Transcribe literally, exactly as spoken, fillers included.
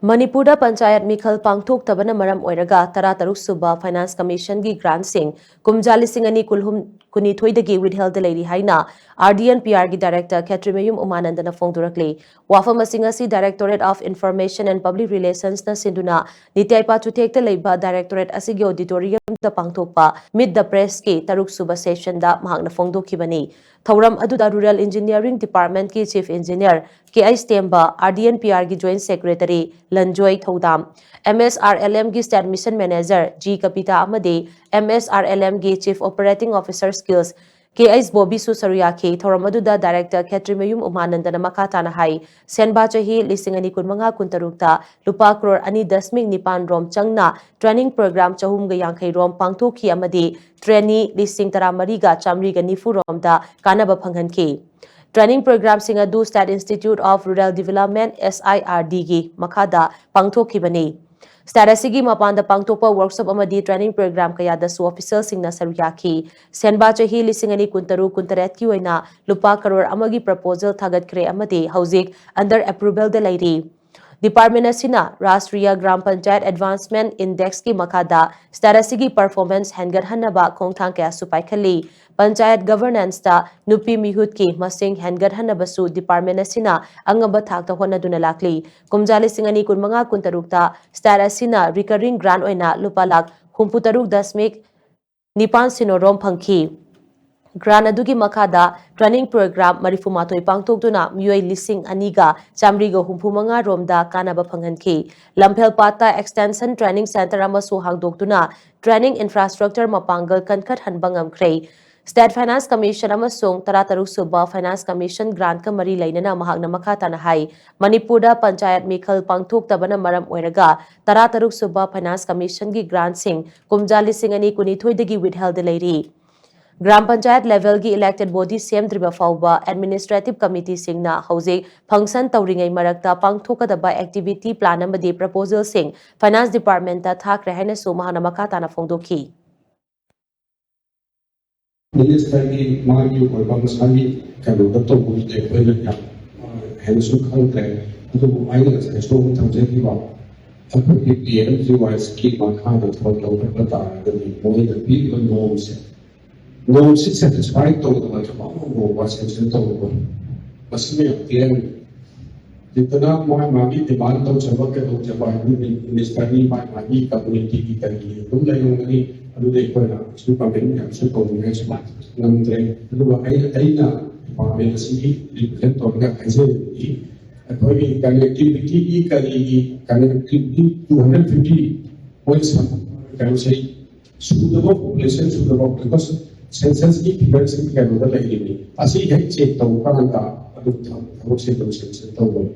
ꯃꯅꯤꯄꯨꯔꯗ ꯄꯟꯆꯥꯌꯠ ꯃꯤꯈꯜ ꯄꯥꯡꯊꯣꯛꯇꯕꯅ ꯃꯔꯝ ꯑꯣꯏꯔꯒ ꯇꯔꯥꯇꯔꯨꯛ ꯁꯨꯕ ꯐꯥꯏꯅꯥꯟꯁ ꯀꯃꯤꯁꯟꯒꯤ ꯒ꯭ꯔꯥꯟꯁꯤꯡ ꯀꯨꯝꯖꯥ ꯂꯤꯁꯤꯡ ꯑꯅꯤ ꯀꯨꯟꯍꯨꯝ ꯀꯨꯟꯅꯤꯊꯣꯏꯗꯒꯤ ꯋꯤꯠꯍꯦꯜꯗ ꯂꯩꯔꯤ ꯍꯥꯏꯅ RDNPRꯒꯤ ꯗꯥꯏꯔꯦꯛꯇꯔ ꯈꯦꯇ꯭ꯔꯤꯃꯌꯨꯝ ꯎꯃꯥꯅꯟꯗꯅ ꯐꯣꯡꯗꯣꯔꯛꯂꯤ꯫ ꯋꯥꯐꯝ ꯑꯁꯤꯡ ꯑꯁꯤ Directorate of Information and Public Relationsꯅ ꯁꯤꯟꯗꯨꯅ ꯅꯤꯇ꯭ꯌꯥꯏꯄꯥ ꯆꯨꯊꯦꯛꯇ ꯂꯩꯕ ꯗꯥꯏꯔꯦꯛꯇꯣꯔꯦꯠ ꯑꯁꯤꯒꯤ ꯑꯣꯗꯤꯇꯣꯔꯤꯌꯝꯗ ꯄꯥꯡꯊꯣꯛꯄ Meet the Pressꯀꯤ ꯇꯔꯨꯛ ꯁꯨꯕ ꯁꯦꯁꯟꯗ ꯃꯍꯥꯛꯅ ꯐꯣꯡꯗꯣꯛꯈꯤꯕꯅꯤ꯫ ꯊꯧꯔꯝ ꯑꯗꯨꯗ Rural Engineering Departmentꯀꯤ Chief Engineer K H ꯇꯦꯝꯕ, RDNPRꯒꯤ Joint Secretary ꯂꯟꯖꯣꯏ ꯊꯧꯗꯥꯝ, MSRLMꯒꯤ State Mission Manager G ꯀꯄꯤꯇꯥ ꯑꯃꯗꯤ MSRLMꯒꯤ Chief Operating Officer Skills K H ꯕꯣꯕꯤꯁꯨ ꯁꯔꯨꯛ ꯌꯥꯈꯤ꯫ ꯊꯧꯔꯝ ꯑꯗꯨꯗ ꯗꯥꯏꯔꯦꯛꯇꯔ ꯈꯦꯇ꯭ꯔꯤꯃꯌꯨꯝ ꯎꯃꯥꯅꯟꯗꯅ ꯃꯈꯥ ꯇꯥꯅ ꯍꯥꯏ, ꯁꯦꯟꯕꯥ ꯆꯍꯤ ꯂꯤꯁꯤꯡ ꯑꯅꯤ ꯀꯨꯟꯃꯉꯥ ꯀꯨꯟꯇꯔꯨꯛꯇ ꯂꯨꯄꯥ ꯀ꯭ꯔꯣꯔ ꯑꯅꯤ ꯗꯁꯃꯤꯛ ꯅꯤꯄꯥꯟ ꯔꯣꯝ ꯆꯪꯅ training program ꯆꯍꯨꯝꯒ ꯌꯥꯡꯈꯩ ꯔꯣꯝ ꯄꯥꯡꯊꯣꯛꯈꯤ ꯑꯃꯗꯤ trainee ꯂꯤꯁꯤꯡ ꯇꯔꯥꯃꯔꯤꯒ ꯆꯥꯃꯔꯤꯒ ꯅꯤꯐꯨ ꯔꯣꯝꯗ ꯀꯥꯟꯅꯕ ꯐꯪꯍꯟꯈꯤ꯫ Training programꯁꯤꯡ ꯑꯗꯨ State Institute of Rural Development, SIRDꯒꯤ ꯃꯈꯥꯗ ꯄꯥꯡꯊꯣꯛꯈꯤꯕꯅꯤ꯫ State ꯑꯁꯤꯒꯤ ꯃꯄꯥꯟꯗ ꯄꯥꯡꯊꯣꯛꯄ workshop ꯑꯃꯗꯤ training program ꯀꯌꯥꯗꯁꯨ officialꯁꯤꯡꯅ ꯁꯔꯨꯛ ꯌꯥꯈꯤ꯫ ꯁꯦꯟꯕꯥ ꯆꯍꯤ ꯂꯤꯁꯤꯡ ꯑꯅꯤ ꯀꯨꯟꯇꯔꯨꯛ ꯀꯨꯟꯇꯔꯦꯠꯀꯤ ꯑꯣꯏꯅ ꯂꯨꯄꯥ ꯀꯔꯣꯔ ꯑꯃꯒꯤ proposal ꯊꯥꯒꯠꯈ꯭ꯔꯦ ꯑꯃꯗꯤ ꯍꯧꯖꯤꯛ under approvalꯗ ꯂꯩꯔꯤ꯫ Department ꯑꯁꯤꯅ Rashtriya Gram Panchayat Advancement Indexꯀꯤ ꯃꯈꯥꯗ state ꯑꯁꯤꯒꯤ performance ꯍꯦꯟꯒꯠꯍꯟꯅꯕ ꯈꯣꯡꯊꯥꯡ ꯀꯌꯥꯁꯨ ꯄꯥꯏꯈꯠꯂꯤ꯫ Panchayat governanceꯇ ꯅꯨꯄꯤ ꯃꯤꯍꯨꯠꯀꯤ ꯃꯁꯤꯡ ꯍꯦꯟꯒꯠꯍꯟꯅꯕꯁꯨ department ꯑꯁꯤꯅ ꯑꯉꯝꯕ ꯊꯥꯛꯇ ꯍꯣꯠꯅꯗꯨꯅ ꯂꯥꯛꯂꯤ꯫ ꯀꯨꯝꯖꯥ ꯂꯤꯁꯤꯡ ꯑꯅꯤ ꯀꯨꯟꯃꯉꯥ ꯀꯨꯟꯇꯔꯨꯛꯇ state ꯑꯁꯤꯅ recurring grant ꯑꯣꯏꯅ ꯂꯨꯄꯥ ꯂꯥꯈ ꯍꯨꯝꯐꯨꯇꯔꯨꯛ ꯗꯁꯃꯤꯛ ꯅꯤꯄꯥꯟ ꯁꯤꯅꯣ ꯔꯣꯝ ꯐꯪꯈꯤ꯫ Grant ꯑꯗꯨꯒꯤ ꯃꯈꯥꯗ training program ꯃꯔꯤꯐꯨꯃꯥꯊꯣꯏ ꯄꯥꯡꯊꯣꯛꯇꯨꯅ ꯃꯤꯑꯣꯏ ꯂꯤꯁꯤꯡ ꯑꯅꯤꯒ ꯆꯥꯃꯔꯤꯒ ꯍꯨꯝꯐꯨꯃꯉꯥ ꯔꯣꯝꯗ ꯀꯥꯟꯅꯕ ꯐꯪꯍꯟꯈꯤ꯫ ꯂꯝꯐꯦꯜꯄꯥꯠꯇ extension training center ꯑꯃꯁꯨ ꯍꯥꯡꯗꯣꯛꯇꯨꯅ training infrastructure ꯃꯄꯥꯡꯒꯜ ꯀꯟꯈꯠꯍꯟꯕ ꯉꯝꯈ꯭ꯔꯦ꯫ State Finance Commission ꯑꯃꯁꯨꯡ ꯇꯔꯥꯇꯔꯨꯛ ꯁꯨꯕ Finance Commission grantꯀ ꯃꯔꯤ ꯂꯩꯅꯅ ꯃꯍꯥꯛꯅ ꯃꯈꯥ ꯇꯥꯅ ꯍꯥꯏ, ꯃꯅꯤꯄꯨꯔꯗ ꯄꯟꯆꯥꯌꯠ ꯃꯤꯈꯜ ꯄꯥꯡꯊꯣꯛꯇꯕꯅ ꯃꯔꯝ ꯑꯣꯏꯔꯒ ꯇꯔꯥꯇꯔꯨꯛ ꯁꯨꯕ Finance Commissionꯒꯤ grantꯁꯤꯡ ꯀꯨꯝꯖꯥ ꯂꯤꯁꯤꯡ ꯑꯅꯤ ꯀꯨꯟꯅꯤꯊꯣꯏꯗꯒꯤ withheldꯗ ꯂꯩꯔꯤ꯫ ꯒ꯭ꯔꯥꯝ ꯄꯟꯆꯥꯌꯠ levelꯒꯤ elected body ꯁꯦꯝꯗ꯭ꯔꯤꯕ ꯐꯥꯎꯕ administrative committeeꯁꯤꯡꯅ ꯍꯧꯖꯤꯛ function ꯇꯧꯔꯤꯉꯩ ꯃꯔꯛꯇ ꯄꯥꯡꯊꯣꯛꯀꯗꯕ activity plan ꯑꯃꯗꯤ proposalꯁꯤꯡ Finance Departmentꯇ ꯊꯥꯈ꯭ꯔꯦ ꯍꯥꯏꯅꯁꯨ ꯃꯍꯥꯛꯅ ꯃꯈꯥ ꯇꯥꯅ ꯐꯣꯡꯗꯣꯛꯈꯤ꯫ Ministerꯒꯤ ꯃꯥꯒꯤ ꯑꯣꯏꯕ ꯃꯁꯥꯒꯤ ꯀꯩꯅꯣꯗ ꯇꯧꯕꯗꯨꯗꯤ ꯑꯩꯈꯣꯏꯅ ꯌꯥꯝ, ꯑ, ꯍꯦꯟꯅꯁꯨ ꯈꯪꯗ꯭ꯔꯦ꯫ ꯑꯗꯨꯕꯨ ꯑꯩꯅ ꯉꯁꯥꯏ ꯁꯣꯝꯗ ꯊꯝꯖꯈꯤꯕ ꯑꯩꯈꯣꯏꯒꯤ ꯄꯤ ꯑꯦꯝ ꯖꯤ ꯋꯥꯏ ꯁ꯭ꯀꯤꯝ ꯃꯈꯥꯗ ꯊꯕꯛ ꯂꯧꯈꯠꯄ ꯇꯥꯔꯒꯗꯤ ꯃꯣꯏꯅ ꯄꯤꯔꯤꯕ ꯅꯣꯝꯁꯦ, ꯅꯣꯝꯁꯤ ꯁꯦꯇꯤꯁꯐꯥꯏ ꯇꯧꯗꯕ ꯊꯕꯛ ꯑꯃ ꯋꯥ ꯁꯦꯡꯁꯟ ꯇꯧꯔꯕ ꯃꯁꯤ ꯃꯌꯥꯝ ꯀ꯭ꯂꯤꯌꯥꯔ ꯂꯩꯇꯅ ꯃꯥꯒꯤ ꯃꯥꯒꯤ ꯗꯤꯃꯥꯟ ꯇꯧꯖꯕ ꯀꯩꯗꯧꯖꯕ ꯍꯥꯏꯕꯗꯤ ꯃꯤꯅꯤꯁꯇꯔꯒꯤ ꯃꯥꯒꯤ ꯃꯥꯒꯤ ꯀꯝꯃꯨꯅꯤꯇꯤꯒꯤ ꯀꯔꯤꯒꯤ ꯑꯗꯨꯝ ꯂꯩꯔꯝꯒꯅꯤ꯫ ꯑꯗꯨꯗ ꯑꯩꯈꯣꯏꯅ ꯁꯤ ꯀꯝꯄꯦꯅꯤ ꯃꯌꯥꯝꯁꯨ ꯇꯧꯅꯤꯡꯉꯥꯏꯁꯨ ꯉꯝꯗ꯭ꯔꯦ꯫ ꯑꯗꯨꯒ ꯑꯩꯅ ꯑꯩꯅ ꯗꯤꯄꯥꯔꯠꯃꯦꯟ ꯑꯁꯤꯒꯤ ꯔꯤꯄ꯭ꯔꯖꯦꯟ ꯇꯧꯔꯒ ꯍꯥꯏꯖꯔꯤꯕꯗꯤ ꯑꯩꯈꯣꯏꯒꯤ ꯀꯅꯦꯛꯇꯤꯚꯤꯇꯤꯒꯤ ꯀꯔꯤꯒꯤ connectivity two hundred fifty point ꯀꯩꯅꯣꯁꯦ ꯁꯨꯗꯕ ꯄꯣꯄꯨꯂꯦꯁꯟ ꯁꯨꯗꯕ ꯕꯤꯀꯣꯁ ꯁꯦꯟꯁꯁꯀꯤ ꯐꯤꯒꯔꯁꯤꯡ ꯀꯩꯅꯣꯗ ꯂꯩꯔꯤꯕꯅꯤ꯫ ꯑꯁꯤ ꯍꯦꯛ ꯆꯦꯛ ꯇꯧꯕ ꯀꯥꯟꯗ ꯑꯗꯨꯝ ꯊꯕꯛꯁꯦ ꯑꯗꯨꯝ ꯁꯦꯡꯁꯟ ꯇꯧꯕꯅꯤ꯫